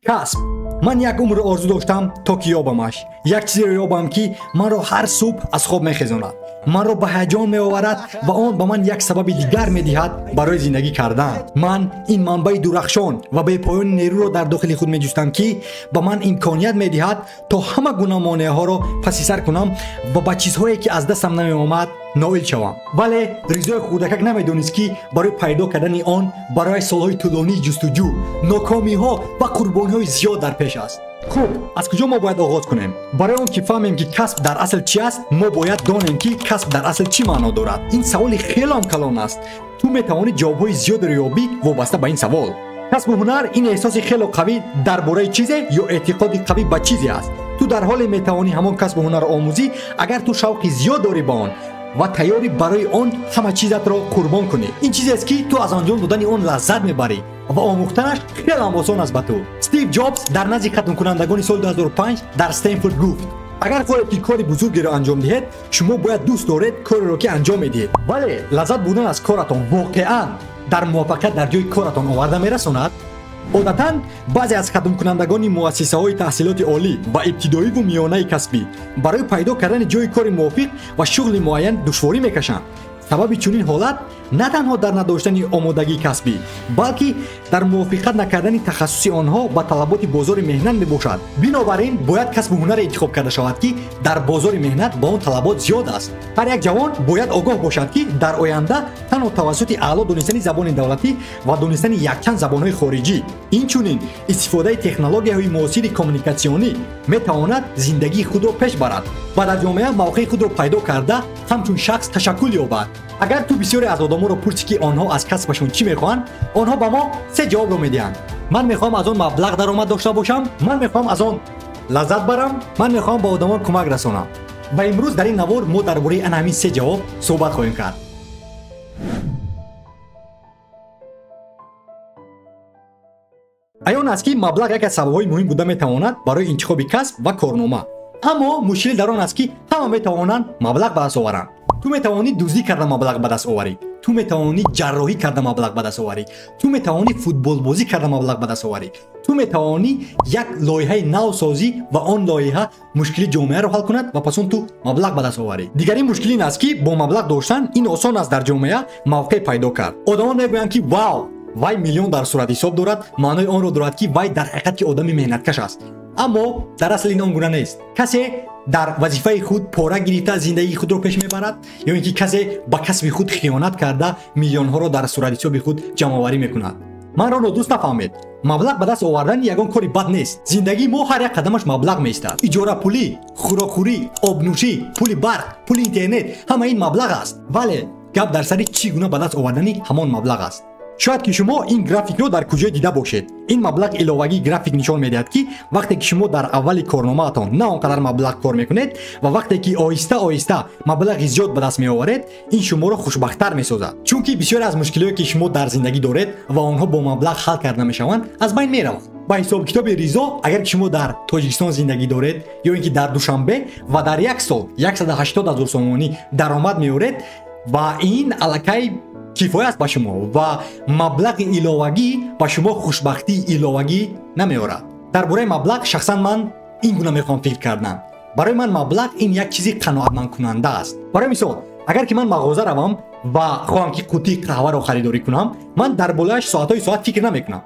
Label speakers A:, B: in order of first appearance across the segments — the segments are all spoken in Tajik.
A: Касб. Ман як умр орзу доштам, то ки ёбамаш. Як чизеро ёбам, ки манро ҳар субҳ аз хоб мехезонад, манро ба ҳаяҷон меоварад ва он ба ман як сабаби дигар медиҳад барои зиндагӣ кардан. Ман ин манбаи дурахшон ва бепоёни нерӯро дар дохили худ меҷустам, ки ба ман имконият медиҳад, то ҳама гуна монеаҳоро паси сар кунам ва ба чизҳое, ки аз дастам намеомад, ноил шавам. Вале Ризои хурдакак намедонист, ки барои пайдо кардани он барои солҳои тӯлонии ҷустуҷӯ, нокомиҳо ва қурбониҳои зиёд дар пеш аст. Хуб, аз куҷо мо бояд оғоз кунем? Барои он ки фаҳмем, ки касб дар асл чи аст, мо бояд донем, ки касб дар асл чӣ маъно дорад. Ин саволи хелеам калон аст. Ту метавонӣ ҷавобҳои зиёдеро ёбӣ вобаста ба ин савол. Касбу ҳунар ин эҳсоси хело қавӣ дар бораи чизе ё эътиқоди қавӣ ба чизе аст. Ту дар ҳоле метавонӣ ҳамон касбу ҳунарро омӯзӣ, агар ту шавқи зиёд дорӣ ба он ва тайёрӣ барои он ҳама чизатро қурбон кунӣ. Ин чизест, ки ту аз анҷом додани он лаззат мебарӣ ва омӯхтанаш хелеам осон аст ба ту. Стив Ҷобс дар назди хатмкунандагони соли 2005 дар Стенфорд гуфт: агар хоҳед, ки кори бузургеро анҷом диҳед, шумо бояд дӯст доред кореро, ки анҷом медиҳед. Вале лаззат бурдан аз коратон воқеан дар муваффақият дар ҷои коратон оварда мерасонад? Одатан баъзе аз хатмкунандагони муассисаҳои таҳсилоти олӣ ва ибтидоиву миёнаи касбӣ барои пайдо кардани ҷои кори мувофиқ ва шуғли муайян душворӣ мекашанд. Сабаби чунин ҳолат на танҳо дар надоштани омодагии касбӣ, балки дар мувофиқат накардани тахассуси онҳо ба талаботи бозори меҳнат мебошад. Бинобар ин бояд касбу ҳунаре интихоб карда шавад, ки дар бозори меҳнат ба он талабот зиёд аст. Ҳар як ҷавон бояд огоҳ бошад, ки дар оянда танҳо тавассути аъло донистани забони давлатӣ ва донистани якчанд забонҳои хориҷӣ, инчунин истифодаи технологияҳои муосири коммуникатсионӣ метавонад зиндагии худро пеш барад ва дар ҷомеа мавқеи худро пайдо карда, ҳамчун шахс ташаккул ёбад. Агар ту бисёре аз одамонро пурсӣ, ки онҳо аз касбашон чӣ мехоҳанд, онҳо ба мо се ҷавобро медиҳанд: ман мехоҳам аз он маблағ даромад дошта бошам, ман мехоҳам аз он лаззат барам, ман мехоҳам ба одамон кӯмак расонам. Ва имрӯз дар ин навор мо дар бораи ана ҳамин се ҷавоб суҳбат хоҳем кард. Аён аст, ки маблағ яке аз сабабҳои муҳим буда метавонад барои интихоби касб ва корнома. Аммо мушкил дар он аст, ки ҳама метавонанд маблағ ба даст оваранд. Ту метавонӣ дуздӣ карда маблағ ба даст оварӣ, ту метавонӣ ҷарроҳӣ карда маблағ ба даст оварӣ, ту метавонӣ футболбозӣ карда маблағ ба даст оварӣ, ту метавонӣ як лоиҳаи нав созӣ ва он лоиҳа мушкили ҷомеаро ҳал кунад ва пас он ту маблағ ба даст оварӣ. Дигарин мушкил ин аст, ки бо маблағ доштан ин осон аст дар ҷомеа мавқеъ пайдо кард. Одамон мегӯянд, ки вау, вай миллион дар суратҳисоб дорад, маънои онро дорад, ки вай дар ҳақиқат ки одами меҳнаткаш аст. Аммо дар асл ин он гуна нест. Касе дар вазифаи худ пора гирифта зиндагии худро пеш мебарад, ё ин ки касе ба касби худ хиёнат карда миллионҳоро дар суратҳисоби худ ҷамъоварӣ мекунад. Манро нодуруст нафаҳмед. Маблағ ба даст овардан ягон кори бад нест. Зиндагии мо ҳар як қадамаш маблағ меистад. Иҷорапулӣ, хӯрокхӯрӣ, обнӯшӣ, пули барқ, пули интернет, ҳама ин маблағ аст. Вале гап дар сари чӣ гуна ба даст овардани ҳамон маблағ аст. Шояд ки шумо ин графикро дар куҷое дида бошед. Ин маблағ иловагии график нишон медиҳад, ки вақте ки шумо дар аввали корномаатон на он қадар маблағ кор мекунед ва вақте ки оҳиста оҳиста маблағи зиёд ба даст меоваред, ин шуморо хушбахттар месозад. Чунки бисёре аз мушкилиҳое, ки шумо дар зиндагӣ доред ва онҳо бо маблағ ҳал карда мешаванд, аз байн мераванд. Ба ҳисоби китоби Ризо, агар ки шумо дар Тоҷикистон зиндагӣ доред ё ин ки дар Душанбе ва дар як сол 180 ҳазор сомонӣ даромад меоред, ва ин аллакай кифоя аст ба шумо ва маблағи иловагӣ ба шумо хушбахтии иловагӣ намеорад. Дар бораи маблағ шахсан ман ин гуна мехоҳам фикр кардан. Барои ман маблағ ин як чизи қаноатмандкунанда аст. Барои мисол, агар ки ман мағоза равам ва хоҳам, ки қуттии қаҳваро харидорӣ кунам, ман дар болояш соатҳои соат фикр намекунам,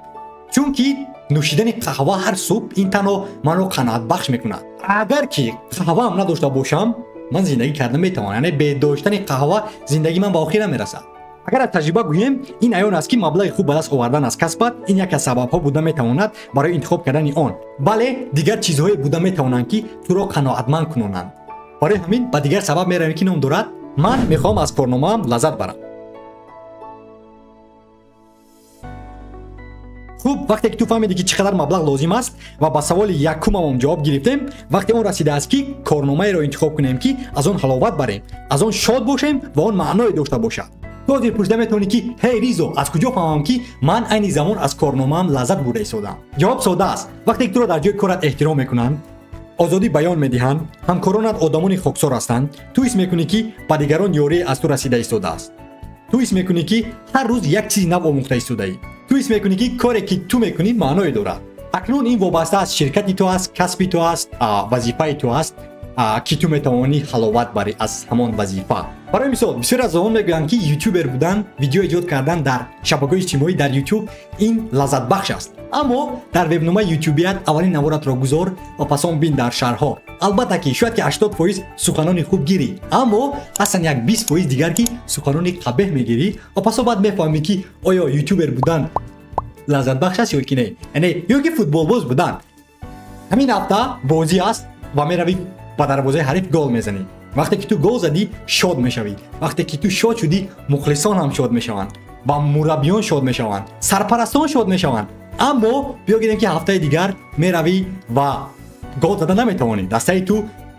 A: чунки нӯшидани қаҳва ҳар субҳ ин танҳо манро қаноатбахш мекунад. Агар ки қаҳваам надошта бошам, ман зиндагӣ карда метавонам, яъне бе доштани қаҳва зиндагии ман ба охир намерасад. Агар аз таҷриба гӯем, ин аён аст, ки маблағи хуб ба даст овардан аз касбат ин як аз сабабҳо буда метавонад барои интихоб кардани он. Бале, дигар чизҳое буда метавонанд, ки туро қаноатманд кунонанд. Барои ҳамин ба дигар сабаб меравем, ки ном дорад: ман мехоҳам аз корномаам лаззат барам. Хуб, вақте ки ту фаҳмидӣ, ки чӣ қадар маблағ лозим аст ва ба саволи якумамон ҷавоб гирифтем, вақте он расидааст, ки корномаеро интихоб кунем, ки аз он ҳаловат барем, аз он шод бошем ва он маъное дошта бошад. Ту ҳозир пурсида метавонӣ, ки ҳей Ризо, аз куҷо фаҳмам, ки ман айни замон аз корномаам лаззат бурда истодам? Ҷавоб сода аст. Вақте ки туро дар ҷои корат эҳтиром мекунанд, озодӣ баён медиҳанд, ҳамкоронат одамони хоксор ҳастанд, ту ҳис мекунӣ, ки ба дигарон ёрие аз ту расида истодааст. Ту ҳис мекунӣ, ки ҳар рӯз як чизи нав омӯхта истодаӣ. Ту ҳис мекунӣ, ки коре, ки ту мекунӣ, маъное дорад. Акнун ин вобаста аз ширкати ту аст, касби ту аст, вазифаи ту аст, ки ту метавонӣ ҳаловат барӣ аз ҳамон вазифа. Барои мисол, бисёре аз одамон мегӯянд, ки ютубер будан, видео эҷод кардан дар шабакаҳои иҷтимоӣ, дар ютуб ин лаззатбахш аст. Аммо дар вебномаи ютубият аввалин наворатро гузор ва пас он бин дар шаҳрҳо. Албатта ки шояд ки 80% суханони хуб гирӣ, аммо ҳастанд як 20% дигар, ки суханони қабеҳ мегирӣ ва пас он баъд мефаҳмӣ, ки оё ютубер будан лаззатбахш аст ё ки не. Яъне ё ки футболбоз будан. Ҳамин ҳафта бозӣ аст ва меравӣ ба дарвозаи ҳариф гол мезанӣ. Вақте ки ту гол задӣ, шод мешавӣ. Вақте ки ту шод шудӣ, мухлисон ҳам шод мешаванд ва мураббиён шод мешаванд, сарпарастон шод мешаванд. Аммо биё гирем, ки ҳафтаи дигар меравӣ ва гол зада наметавонӣ, дастаи ту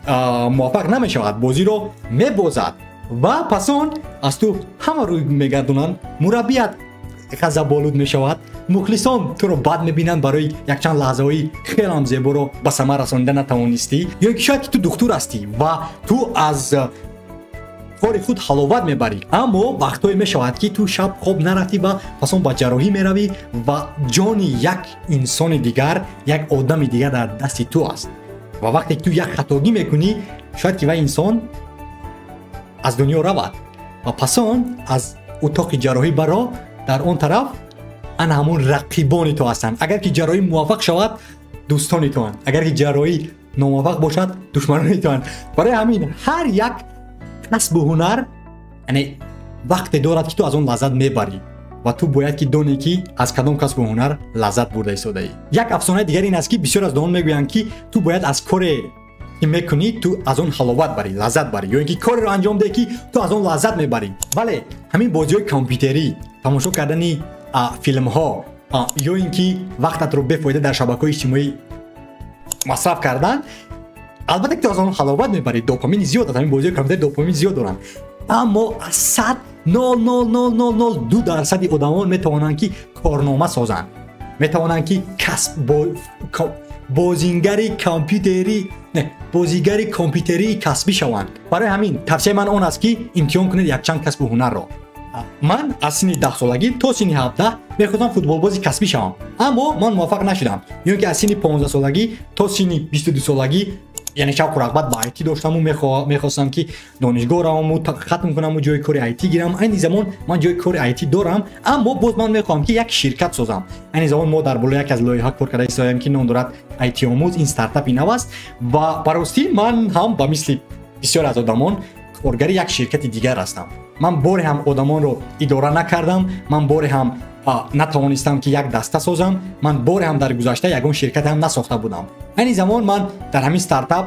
A: муваффақ намешавад, бозиро мебозад ва пас он аз ту ҳама рӯй мегардонанд, мураббият ғазаболуд мешавад, мухлисон туро бад мебинанд, барои якчанд лаҳзаҳои хелам зеборо ба самар расонида натавонистӣ. Ё ки шояд ки ту духтур ҳастӣ ва ту аз кори худ ҳаловат мебарӣ, аммо вақтҳое мешавад, ки ту шаб хоб нарафтӣ ва пас он ба ҷарроҳӣ меравӣ ва ҷони як инсони дигар, як одами дигар дар дасти ту аст. Ва вақте ки ту як хатогӣ мекунӣ, шояд ки вай инсон аз дунё равад ва пас он аз утоқи ҷарроҳӣ баро, дар он тараф ана ҳамон рақибони ту ҳастанд. Агар ки ҷарроҳӣ муваффақ шавад, дӯстони туанд, агар ки ҷарроҳӣ номуваффақ бошад, душманони туанд. Барои ҳамин ҳар як касбу ҳунар, яъне, вақте дорад, ки ту аз он лаззат мебарӣ ва ту бояд ки донӣ, ки аз кадом касбу ҳунар лаззат бурда истодаӣ. Як афсонаи дигар ин аст, ки бисёр аз одамон мегӯянд, ки ту бояд аз коре ки мекунӣ, ту аз он ҳаловат барӣ, лаззат барӣ, ё ин ки кореро анҷом деҳ, ки ту аз он лаззат мебарӣ. Бале, ҳамин бозиҳои компютерӣ, тамошо кардани филмҳо ё ин ки вақтатро бефоида дар шабакаҳои иҷтимоӣ масраф кардан, албатта ки ту аз он ҳаловат мебарӣ, допамини зиёд аст. Ҳамин бозиҳои компютери допамин зиёд доранд, аммо аз 0,00002 дарсади одамон метавонанд, ки корнома созанд, метавонанд, ки касб бозингари компютерӣ, не, бозигари компютерии касбӣ шаванд. Барои ҳамин тавсияи ман он аст, ки имтиҳон кунед якчанд касбу ҳунарро. Ман аз синни 10-солагӣ то синни 17 мехостам футболбози касбӣ шавам, аммо ман муваффақ нашудам. Ё ин ки аз синни 15-солагӣ то синни 22-солагӣ, яъне, шавқу рағбат ба айти доштаму мехостам, ки донишгоҳ раваму хатм кунаму ҷои кори айти гирам. Айни замон ман ҷои кори айти дорам, аммо боз ман мехоҳам, ки як ширкат созам. Айни замон мо дар болои як аз лоиҳа кор карда истодаем, ки ном дорад айтиомӯз. Ин стартапи нав аст ва ба ростӣ ман ҳам ба мисли бисёре аз одамон коргари як ширкати дигар ҳастам. Ман боре ҳам одамонро идора накардам, ман боре ҳам натавонистам, ки як даста созам, ман боре ҳам дар гузашта ягон ширкате ҳам насохта будам. Айни замон ман дар ҳамин стартап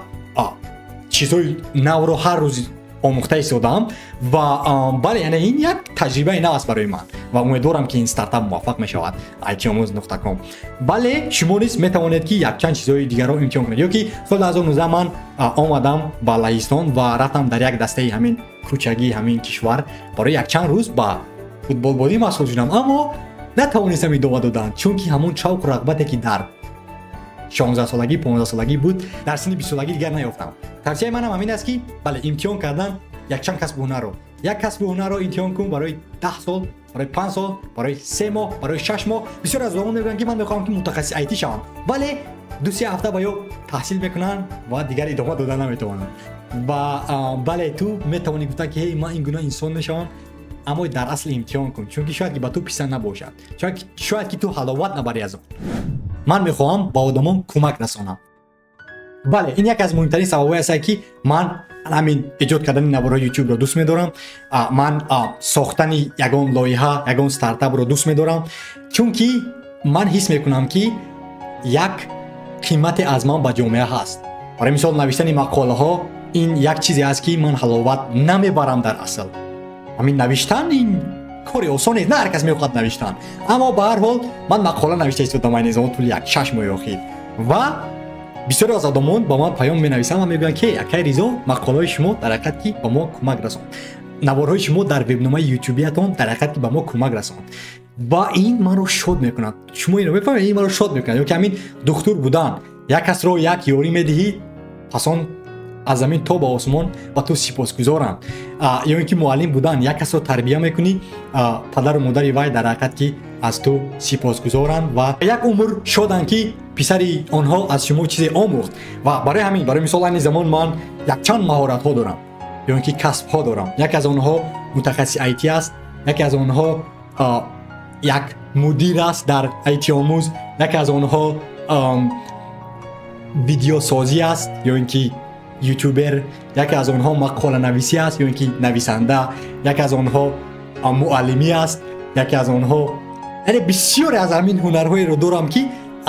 A: чизҳои навро ҳар рӯз омӯхта истодаам ва бале, яъне, ин як таҷрибаи нав аст барои ман ва умедворам, ки ин стартап муваффақ мешавад, itомӯз.com. Бале, шумо низ метавонед, ки якчанд чизҳои дигарро имтиҳон кунед. Ё ки соли 2019 ман омадам ба Лаҳистон ва рафтам дар як дастаи ҳамин кӯчагии ҳамин кишвар, барои якчанд рӯз ба футболбозӣ машғул шудам, аммо натавонистам идома додан, чунки ҳамон шавқу рағбате, ки дар 16-солагӣ, 15-солагӣ буд, дар синни 20-солагӣ дигар наёфтам. Тавсияи манам ҳамин аст, ки бале, имтиҳон кардан якчанд касбу ҳунарро. Як касбу ҳунарро имтиҳон кун барои 10 сол, барои 5 сол, барои 3 моҳ, барои 6 моҳ. Бисёр аз одамон мегӯянд, ки ман мехоҳам, ки мутахассиси айти шавам, вале 2-се ҳафта ба ё таҳсил мекунанд ва дигар идома дода наметавонанд. Ва бале, ту метавонӣ гуфта, ки ҳей, ман ин гуна инсон мешавам, аммо дар асл имтиҳон кун, чунки шояд ки ба ту писанд набошад, шояд ки ту ҳаловат набарӣ аз он. Ман мехоҳам ба одамон кӯмак расонам. Бале, ин яке аз муҳимтарин сабабҳое аст, ки ман ҳамин эҷод кардани наворҳои ютубро дӯст медорам, ман сохтани ягон лоиҳа, ягон стартапро дӯст медорам, чунки ман ҳис мекунам, ки як қимате аз ман ба ҷомеа ҳаст. Барои мисол, навиштани мақолаҳо ин як чизе аст, ки ман ҳаловат намебарам. Дар асл ҳамин навиштан ин кори осон нест, на ҳар кас мехоҳад навиштан, аммо ба ҳар ҳол ман мақола навишта истодам айни замон тӯли як 6 моҳи охир ва бисёре аз одамон ба ман паём менависанд ва мегӯянд, ки акай Ризо, мақолаҳои шумо дар ҳақиқат ки ба мо кӯмак расонд, наворҳои шумо дар вебномаи ютубиятон дар ҳақиқат ки ба мо кӯмак расонд ва ин маро шод мекунад. Шумо инро мефаҳмед, ин маро шод мекунад. Ё ки ҳамин духтур будан, як касро як ёрӣ медиҳӣ, пас он аз замин то ба осмон ба ту сипосгузоранд. Ё ин ки муаллим будан, як касро тарбия мекунӣ, падару модари вай дар ҳақиқат ки аз ту сипосгузоранд ва як умр шоданд, ки писари онҳо аз шумо чизе омӯхт. Ва барои ҳамин, барои мисол, айни замон ман якчанд маҳоратҳо дорам ё ин ки касбҳо дорам. Яке аз онҳо мутахассиси IT аст, яке аз онҳо як мудир аст дар IT омӯз, яке аз онҳо видеосозӣ аст ё ин ки ютубер, яке аз онҳо мақоланависӣ аст ё ин ки нависанда, яке аз онҳо муаллимӣ аст, яке аз онҳо, яъне бисёре аз ҳамин ҳунарҳоеро дорам, ки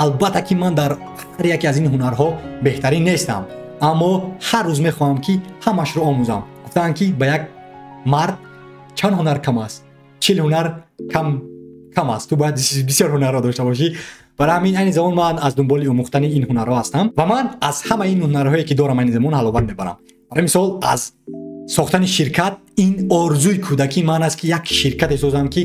A: албатта ки ман дар ҳар яке аз ин ҳунарҳо беҳтарин нестам, аммо ҳар рӯз мехоҳам, ки ҳамашро омӯзам. Гуфтаанд, ки ба як мард чанд ҳунар кам аст? 40 ҳунар кам аст. Ту бояд бисёр ҳунарро дошта бошӣ. Барои ҳамин айни замон ман аз дунболи омӯхтани ин ҳунарҳо ҳастам ва ман аз ҳамаи ин ҳунарҳое, ки дорам, айни замон ҳаловат мебарам. Барои мисол, аз сохтани ширкат. Ин орзуи кӯдакии ман аст, ки як ширкате созам, ки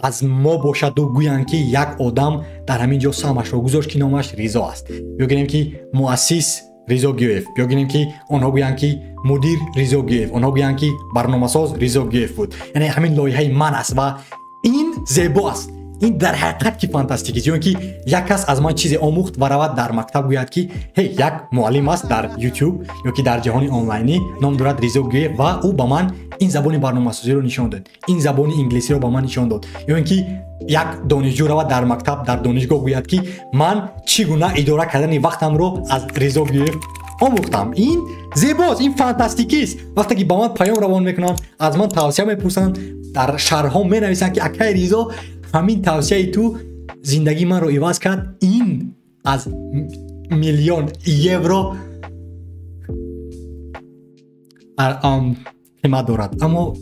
A: аз мо бошаду гӯянд, ки як одам дар ҳамин ҷо саҳмашро гузошт, ки номаш Ризо аст. Биёгирем, ки муассис Ризо Гӯев, биёгирем, ки онҳо гӯянд, ки мудир Ризо Гӯев, онҳо гӯянд, ки барномасоз Ризо Гӯев буд. Яъне ҳамин лоиҳаи ман аст ва ин зебо аст, ин дар ҳақиқат ки фантастикист. Ё ин ки як кас аз ман чизе омӯхт ва равад дар мактаб гӯяд, ки ҳей, як муаллим аст дар Ютуб ё ки дар ҷаҳони онлайнӣ, ном дорад Ризо Гӯев, ва ӯ ба ман ин забони барномасозиро нишон дод, ин забони инглисиро ба ман нишон дод. Ё ин ки як донишҷӯ равад дар мактаб, дар донишгоҳ гӯяд, ки ман чӣ гуна идора кардани вақтамро аз Ризо Гӯев омӯхтам. Ин зебост, ин фантастикист. Вақте ки ба ман паём равон мекунанд, аз ман тавсия мепурсанд, дар шарҳҳо менависанд, ки акай Ризо, ҳамин тавсияи ту зиндагии манро иваз кард, ин аз миллион евро қимат дорад. Аммо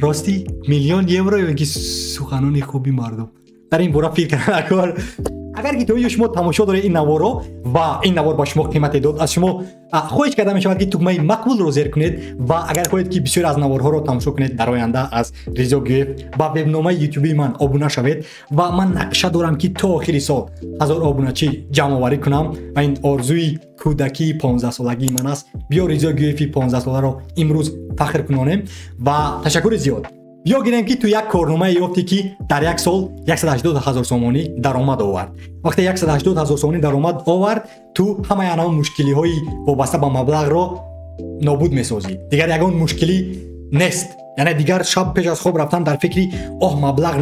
A: ростӣ, миллион евро ё ки суханони хуби мардум, дар ин бора фикр накор. Агар ки то инҷо шумо тамошо доред ин наворро ва ин навор ба шумо қимате дод, аз шумо хоҳиш карда мешавад, ки тугмаи мақбулро зер кунед. Ва агар хоҳед, ки бисёре аз наворҳоро тамошо кунед дар оянда аз Ризо Гӯев, ба вебномаи ютубии ман обуна шавед. Ва ман нақша дорам, ки то охири сол 1000 обуначӣ ҷамъоварӣ кунам ва ин орзуи кӯдакии 15-солагии ман аст. Биё, Ризо Гӯеви 15-соларо имрӯз фахр кунонем. Ва ташаккури зиёд. Биё гирем, ки ту як корномае ёфтӣ, ки дар як сол 180 ҳазор сомонӣ даромад овард. Вақте 180 ҳазор сомонӣ даромад овард, ту ҳамаи анав мушкилиҳои вобаста ба маблағро нобуд месозӣ. Дигар ягон мушкилӣ нест. Яъне дигар шаб пеш аз хоб рафтан дар фикри оҳ, маблағ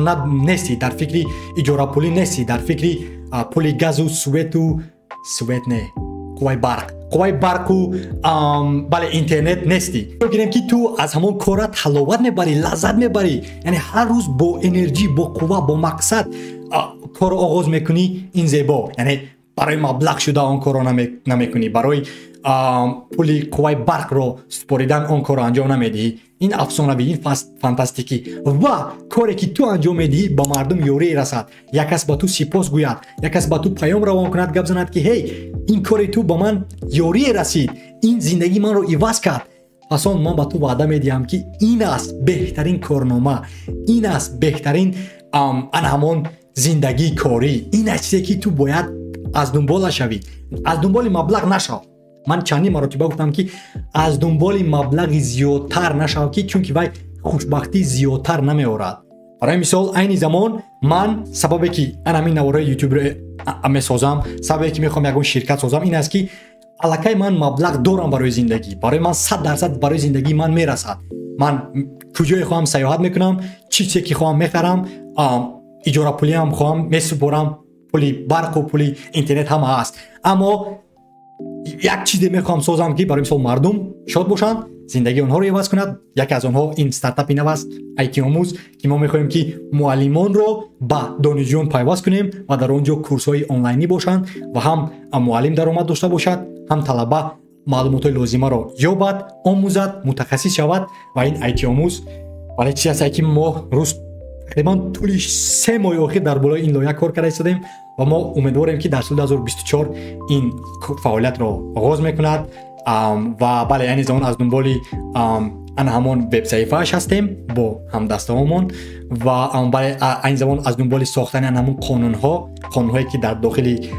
A: нестӣ, дар фикри иҷорапулӣ нестӣ, дар фикри пули газу свету, свет не, қувваи барқ, қувваи барқу, бале, интернет нестӣ. Гирем, ки ту аз ҳамон корат ҳаловат мебарӣ, лаззат мебарӣ, яъне ҳар рӯз бо энерҷӣ, бо қувва, бо мақсад корро оғоз мекунӣ. Ин зебо. Яъне барои маблағ шуда он корро намекунӣ, барои пули қувваи барқро супоридан он корро анҷом намедиҳӣ. Ин афсонавӣ, ин фантастикӣ. Ва коре, ки ту анҷом медиҳӣ, ба мардум ёрӣ расад, як кас ба ту сипос гӯяд, як кас ба ту паём равон кунад, гап занад, ки ҳей, ин кори ту ба ман ёрие расид, ин зиндагии манро иваз кард. Пас он ман ба ту ваъда медиҳам, ки ин аст беҳтарин корнома, ин аст беҳтарин ана ҳамон зиндагии корӣ, ин аст чизе, ки ту бояд аз дунбола шавӣ. Аз дунболи маблағ нашав. Ман чандин маротиба гуфтам, ки аз дунболи маблағи зиёдтар нашав, ки чунки вай хушбахтӣ зиёдтар намеорад. Барои мисол, айни замон ман сабабе, ки ан ҳамин наворҳои ютубро месозам, сабабе, ки мехоҳам ягон ширкат созам, ин аст, ки аллакай ман маблағ дорам барои зиндагӣ. Барои ман 100% барои зиндагии ман мерасад. Ман куҷое хоҳам саёҳат мекунам, чӣ чизе ки хоҳам мехарам, иҷорапулиам хоҳам месупорам, пули барқу пули интернет ҳама ҳаст. Аммо як чизе мехоҳам созам, ки барои мисол мардум шод бошанд, зиндагии онҳоро иваз кунад. Яке аз онҳо ин стартапи нав аст, IT омӯз, ки мо мехоҳем, ки муаллимонро ба донишҷӯён пайваст кунем ва дар он ҷо курсҳои онлайнӣ бошанд ва ҳам муаллим даромад дошта бошад, ҳам талаба маълумотҳои лозимаро ёбад, омӯзад, мутахассис шавад. Ва ин IT омӯз, вале чизе аст, ки мо рӯз тақрибан тӯли 3 моҳи охир дар болои ин лоиҳа кор карда истодем ва мо умедворем, ки дар соли 2024 ин фаъолиятро оғоз мекунад. Ва бале, айни замон аз дунболи ана ҳамон вебсаҳифааш ҳастем бо ҳамдастаҳомон ва бале, айни замон аз дунболи сохтани ана ҳамон қонунҳо, қонунҳое, ки дар дохили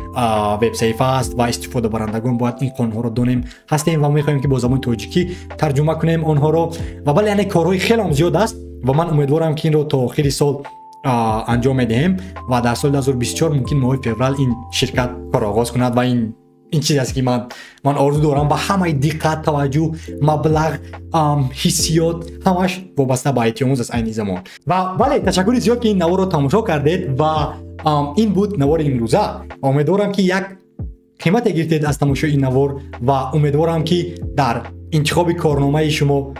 A: вебсаҳифа аст ва истифодабарандагон бояд ин қонунҳоро донем, ҳастем ва мехоҳем, ки бо забони тоҷикӣ тарҷума кунем онҳоро. Ва бале, яъне корҳои хеле ҳам зиёд аст ва ман умедворам, ки инро то охири сол анҷом медиҳем ва дар соли 2024 мумкин моҳи феврал ин ширкат кор оғоз кунад ва ин чиз аст, ки ман орзу дорам ва ҳамаи диққат, таваҷҷӯҳ, маблағ, ҳиссиёт ҳамаш вобаста ба айтиомӯз аст айни замон. Ва бале, ташаккури зиёд, ки ин наворро тамошо кардед ва ин буд навори имрӯза. Умедворам, ки як қимате гирифтед аз тамошои ин навор ва умедворам, ки дар интихоби корномаи шумо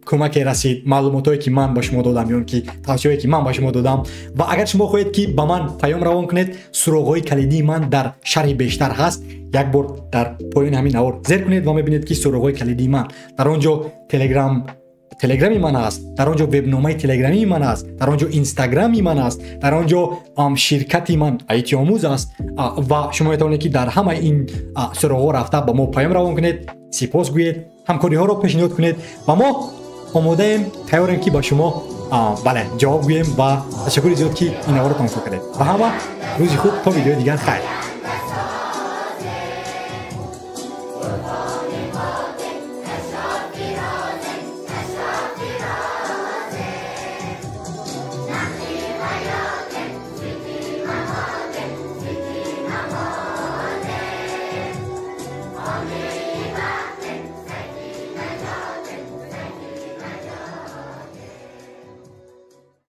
A: кӯмаке расид, маълумотҳое, ки ман ба шумо додам, ё ки тавсияое, ки ман ба шумо додам. Ва агар шумо хоҳед, ки ба ман паём равон кунед, суроғҳои калидии ман дар шарҳи бештар ҳаст. Як бор дар поёни ҳамин навор зер кунед ва мебинед, ки суроғҳои калидии ман дар он ҷо телеграми ман аст, дар он ҷо вебномаи телеграмии ман аст, дар он ҷо инстаграми ман аст, дар он ҷо ширкати ман айтиомӯз аст ва шумо метавонед, ки дар ҳамаи ин суроғҳо рафта, ба мо паём равон кунед, сипос гӯед, ҳамкориҳоро пешниҳод кунед ва мо омодаем, тайёрем, ки ба шумо, бале, ҷавоб гӯем. Ва ташаккури зиёд, ки ин наворро тамошо кардед. Ба ҳама рӯзи хуб, то видеои дигар, хайр.